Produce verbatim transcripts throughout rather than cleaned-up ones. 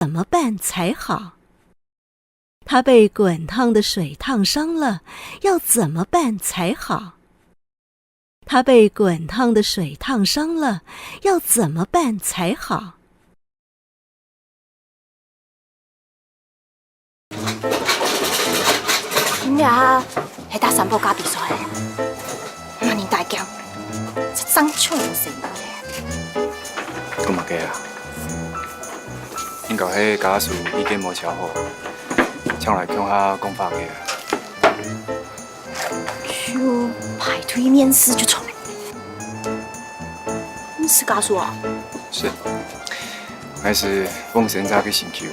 怎么办才好？他被滚烫的水烫伤了，要怎么办才好？他被滚烫的水烫伤了，要怎么办才好？ 你這下係打三寶咖啡所在，麼人大驚，一張就有生意个。講麼个啊？應該係家屬意見無喬好，搶來共下講話个啊。就排隊面試就著。你係家屬啊？係，𠊎係翁先生个親戚。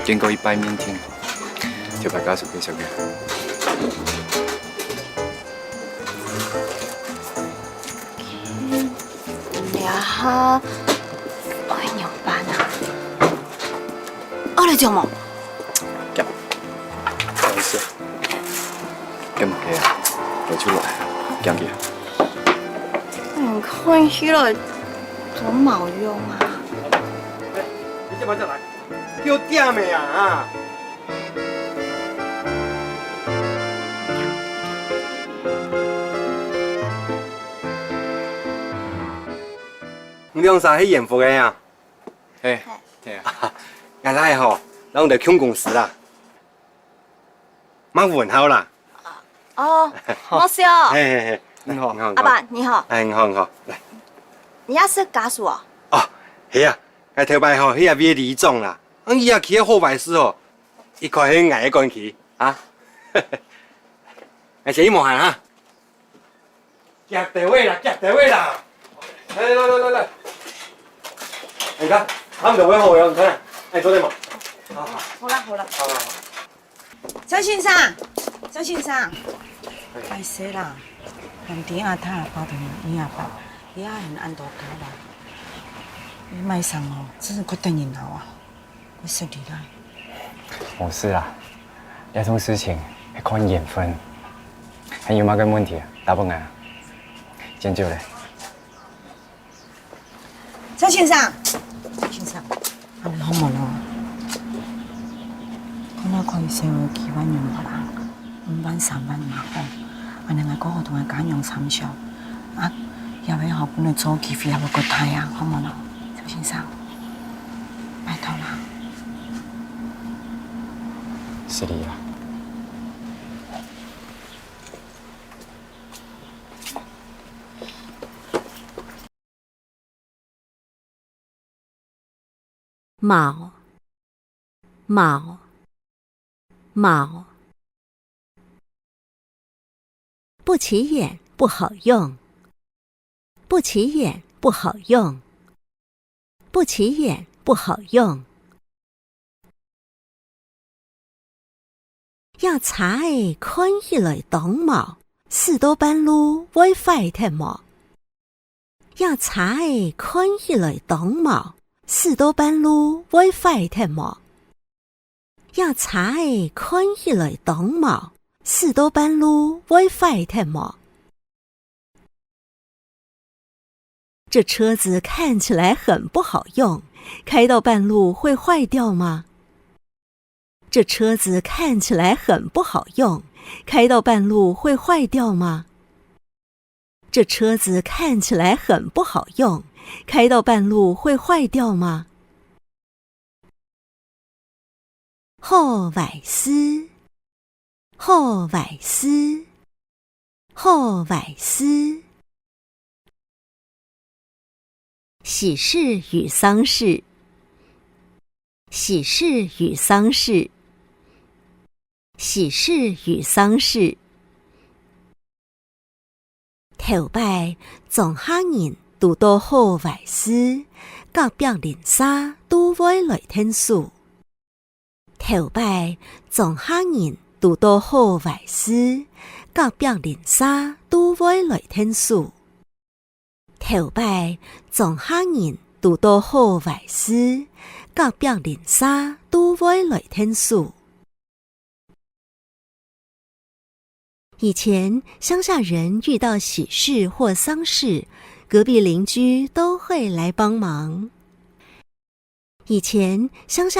見過一擺面定，就摎家屬介紹佢。這下愛仰般啊？愛來講無？講，不好意思。 驚麼个啊？來就來，驚佢啊？嗯，看起來都無用啊。哎，你這擺正來，叫點个啊！啊！你兩儕係延福个啊？嘿，嘿啊。𠊎倈仔吼，摎你兜共公司啦。 麼文豪啦。哦，莫笑。嘿嘿嘿，你好。你好，你好。阿爸，你好。哎，你好，你好，來。你也係家屬啊？哦，係啊，𠊎頭擺吼，係該位里長啦，啊，佢也去个好壞事吼，一概係𠊎个管區啊。哎，先去無閒哈。 夾等位啦，夾等位啦。來來來來來。你看，他們都會後腰，你看，哎，坐對嘛。好好好啦好啦。好好好。張先生，張先生，哎。歹勢啦，含弟阿太阿爸同你阿爸，你也很恁多家啦。你買衫哦，真係過得人好啊。 我失禮啦。無事啦，這種事情係看緣分。還有麼个問題啊？打分𠊎啊。先走咧。張先生，張先生，啊，你好無咯？看下可以先有幾萬銀無啦？ 五萬、三萬也好，恁樣𠊎過好同𠊎家娘參詳。啊，也會好分你做機會也會較大啊，好無咯，張先生？拜託啦。失禮啊。 無，無，無。不起眼不好用，不起眼不好用，不起眼不好用。 這車仔看起來當無，駛到半路會壞忒無？這車仔看起來當無，駛到半路會壞忒無？這車仔看起來當無，駛到半路會壞忒無？ 這車子看起來很不好用，開到半路會壞掉嗎？這車子看起來很不好用，開到半路會壞掉嗎？這車子看起來很不好用，開到半路會壞掉嗎？ 好壞事，好壞事，好壞事。喜事與喪事，喜事與喪事，喜事與喪事。 頭擺，莊下人堵到好壞事，隔壁鄰舍都會來𢯭手。頭擺，莊下人堵到好壞事，隔壁鄰舍都會來𢯭手。頭擺，莊下人堵到好壞事，隔壁鄰舍都會來𢯭手。 以前鄉下人遇到喜事或喪事，隔壁鄰居都會來幫忙。以前鄉下